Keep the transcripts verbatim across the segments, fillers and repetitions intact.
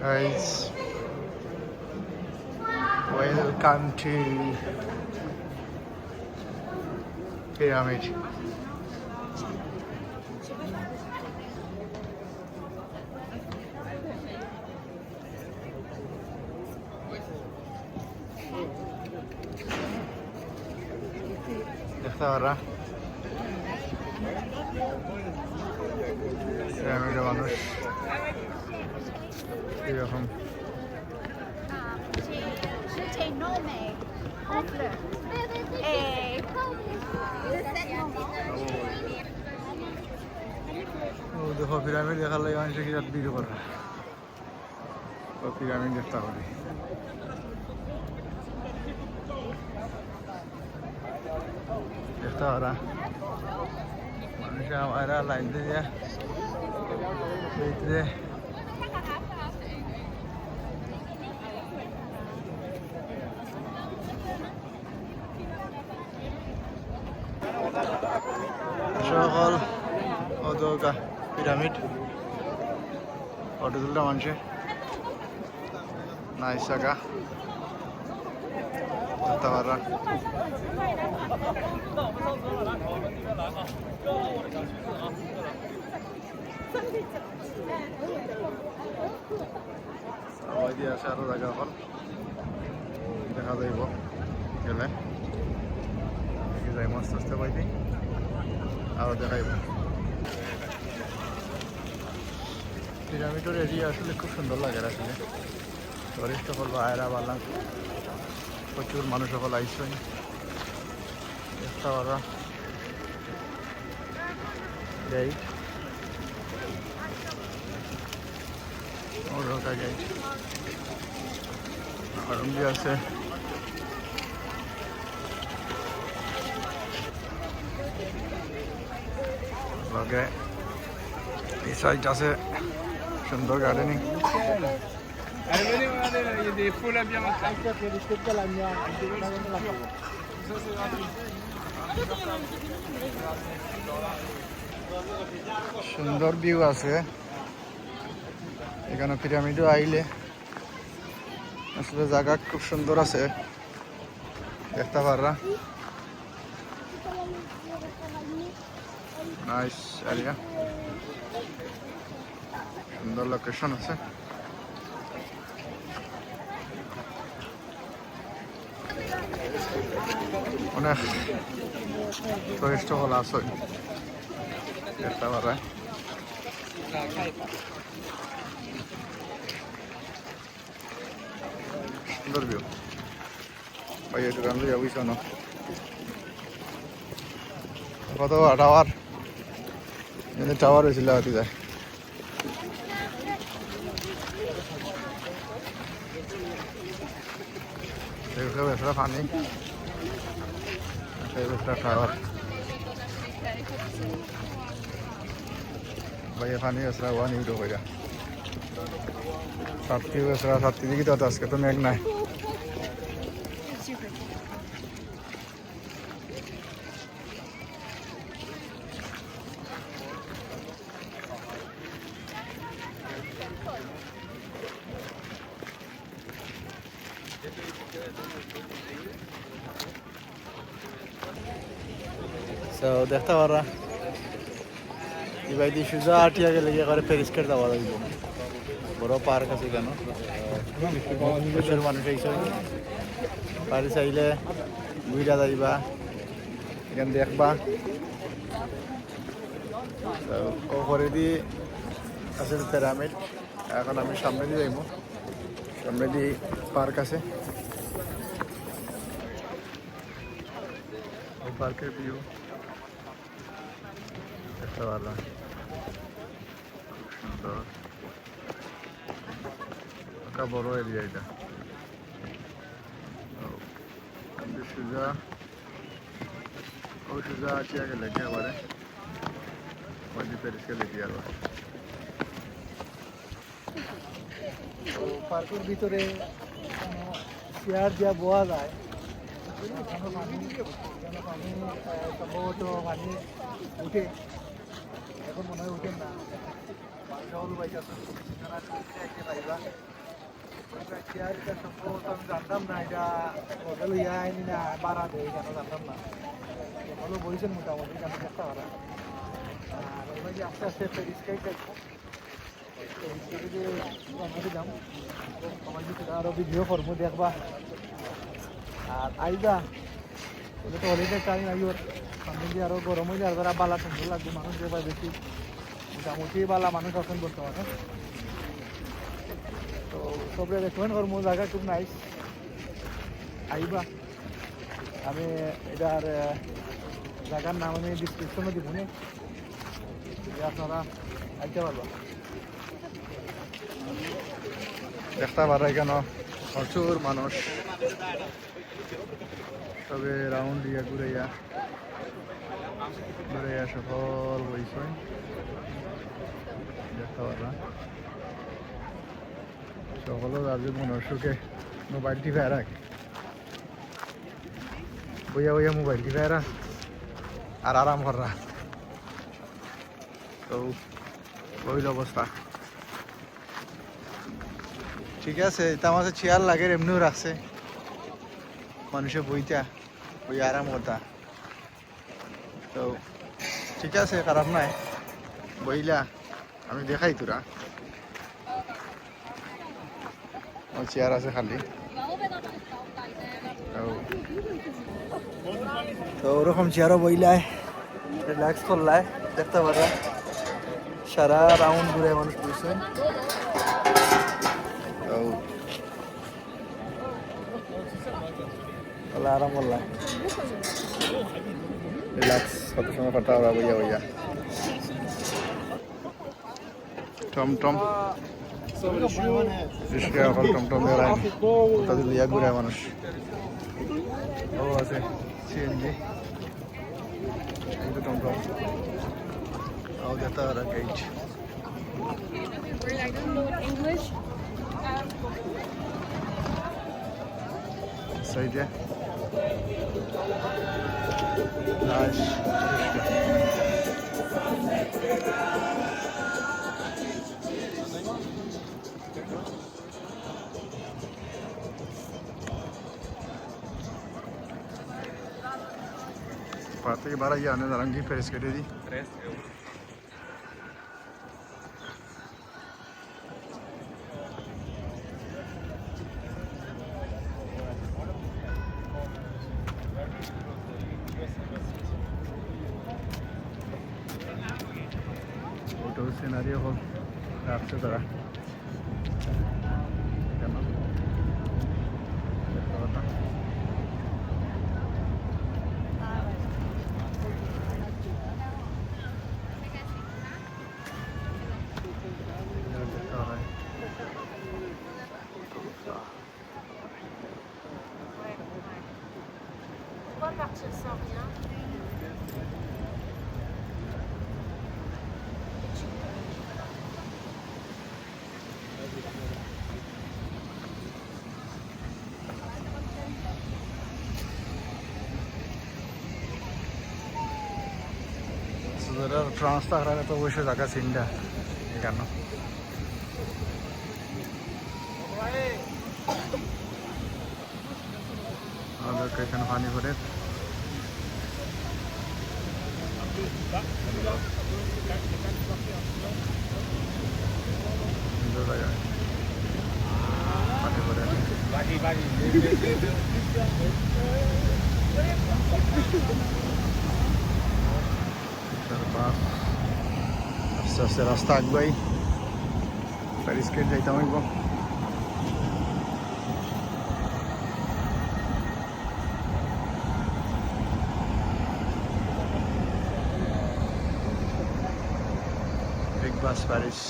Guys, welcome to pyramid. দেখতে পারা, পিরামিডর মানুষ কিরকম। ও দেখো, পিরামিড দেখার লাগি মানুষে কিতা ভিড় করে। ও পিরামিড দেখতে পারি। দেখতে পারা, মানুষ আমার লাইন দিয়ে ভিতরে। সকল অদৌকা পিরামিড ফটো তুলতে মানছে। নাইস জাগা। দেখতে পারা। ওই দিয়ে আছে আরো জাগা, এখন দেখা যাইব গেলে। দেখি যাইমু আস্তে আস্তে বাইতে, আরো দেখাইব। পিরামিডর এরিয়া আসলে খুব সুন্দর লাগে আসলে। টুরিস্ট সকল বা আয়রা বালাং, প্রচুর মানুষ সকল আইসেন। দেখতে পারা। গেট। ওটা গেট। আরম্ভি আছে। লগে এই সাইড আছে সুন্দর গার্ডেনিং। সুন্দর ভিউ আছে এখানো। পিরামিডও আইলে আসলে জাগা খুব সুন্দর আছে, দেখতে পাররা। নাইস এরিয়া, সুন্দর লোকেশন আছে। অনেক টুরিস্ট সকল আছে, দেখতে পাররা। সুন্দর ভিউ। ভাই, একটু গান লইয়া বুঝছো না? কত টাওয়ার, টাওয়ার হয়েছিল আর কি যায়। এই সব এছাড়া পানি, এই এছাড়া টাওয়ার। ভাই, পানি এছাড়া ওয়ান ইউরো কইরা। সাতটি এছাড়া সাতটি দিকে তো আজকে তো মেঘ নাই। So, দেখতে পাররা, এবায়দি সোজা আটিয়া গেলে গিয়া করে প্যারিসকের যাওয়া যাইব। বড় পার্ক আছে এখানো, প্রচুর মানুষ আইছে। প্যারিস আইলে ঘুরা যাইবা, এখান দেখবা। So, ওপরেদি আছে পিরামিড। এখন আমি সামনেদি যাইব, সামনেদি পার্ক আছে। ও পার্কের ভিউ দেখতে পারলাম, খুব সুন্দর। একটা বড় এরিয়া এটা। ও, আমি সোজা, ও সোজা আটিয়া গেলে একেবারে ওই যে প্যারিস গেলে কি আর হয়। তো পার্কের ভিতরে কোনো চেয়ার দিয়া বওয়া যায়। এখানো পানি, এখানো পানি, আহ, সম্ভবত পানি উঠে, এখন মনে হয় উঠে না। সকল ভাই আছে, তারা আইতে পারবা। ওই ভাই, কি আর এটা সম্ভবত আমি জানতাম না, এটা হোটেল ইয়া আইনি না, ভাড়া দেয়, এটা জানতাম না। ভালো বলছেন মোটামুটি, আমি দেখতে পারা। আর ওই ভাই আস্তে আস্তে ফেরিস খাইতে আরো ভিডিও করবো, দেখবা। আর আইবা, ওটা তো হলিডে টাইম আইওর, সামনে দিয়ে আরো গরম হইলে আর বেড়া বালা সুন্দর লাগবে, মানুষ দেখবা বেশি, মোটামুটি বালা মানুষ আছেন বর্তমানে। তো সবরে রেকমেন্ড করবো, জায়গা খুব নাইস, আইবা। আমি এটার, আহ, জায়গার নাম আমি ডিসক্রিপশনে দিব নে, যে আপনারা আইতে পারবা। দেখতে পারো এখানে প্রচুর মানুষ, তবে রাউন্ড দিয়া ঘুরাইয়া ঘুরাইয়া সকল বইছে। দেখতে পারো সকল যার যে মনের সুখে মোবাইল টিপে রাখ, বইয়া বইয়া মোবাইল টিপে রাখ আর আরাম কররা। তো ওই অবস্থা। ঠিক আছে, এটা আমার চেয়ার লাগে, এমনিও রাখছে মানুষে বইতা, ওই আরাম কথা। তো ঠিক আছে, খারাপ নাই, বইলা আমি দেখাই তোরা। ও চেয়ার আছে খালি। তো, তো ওরকম চেয়ারও বইলায়, রিল্যাক্স করলায়, দেখতে পারা সারা রাউন্ড ঘুরে মানুষ বইছে। তো তাহলে আরাম করলায়, রিল্যাক্স কত সময় করতে পারবা বইয়া বইয়া। টমটম। রিক্সা অকল টমটম বেড়ায় না। ওটা তো লইয়া ঘুরে মানুষ। ও আছে সিএনজি। এই তো টমটম। ও যেটা আর গেট। সাইডে। নাইস। পাহাড় থেকে বাড়াইয়া আনে দাঁড়ান কি প্যারিস কেটে দিই। ওটাও সিনারি এখন রাখছে তারা। কেন? On va partir sans rien. যারা ফ্রান্স থাকরা তো অবশ্যই জাগা চিনরা এখানো। আমাদের এখানে পানি পড়ে। সুন্দর জাগা। পানি পড়ে। চার পাঁচ। আস্তে আস্তে রাস্তা আগুয়াই। প্যারিস গেট যাইতাম অইব। বিগ বাস প্যারিস।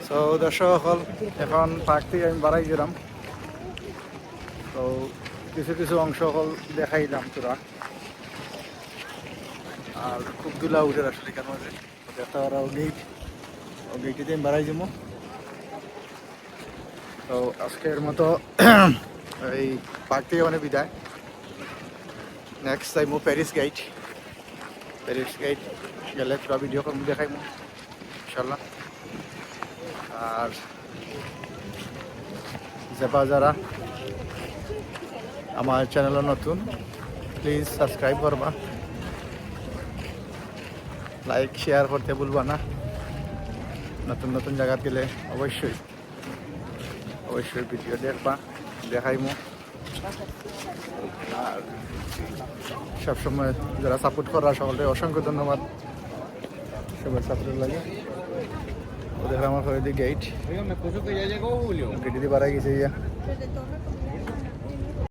So, দর্শক অকল, এখন পার্ক থাকি আমি বারাই গেলাম। তো কিছু কিছু অংশ অকল দেখাইলাম তোরা। আর খুব ধুলা উঠের আসলে এখান মাঝে। দেখতে পারো গেট, ও গেটে আমি বারাই যাবো। তো আজকের মতো এই পার্ক থাকি মানে বিদায়। নেক্সট টাইম ও প্যারিস গেট। ব্যারিজ গেট গেলে পুরা ভিডিও করমু, দেখাইমু ইনশাল্লাহ। আর যেবা যারা আমার চ্যানেলো নতুন, প্লিজ সাবস্ক্রাইব করবা, লাইক শেয়ার করতে ভুলবা না। নতুন নতুন জাগাত গেলে অবশ্যই অবশ্যই ভিডিও দেখবা, দেখাইমু। আর সবসময় যারা সাপোর্ট করা সকলরে অসংখ্য ধন্যবাদ, সবার সাপোর্টের লাগি। ও দেখো আমার হয়ে গেট, গেট দিয়ে বাড়াই গেছে ইয়া।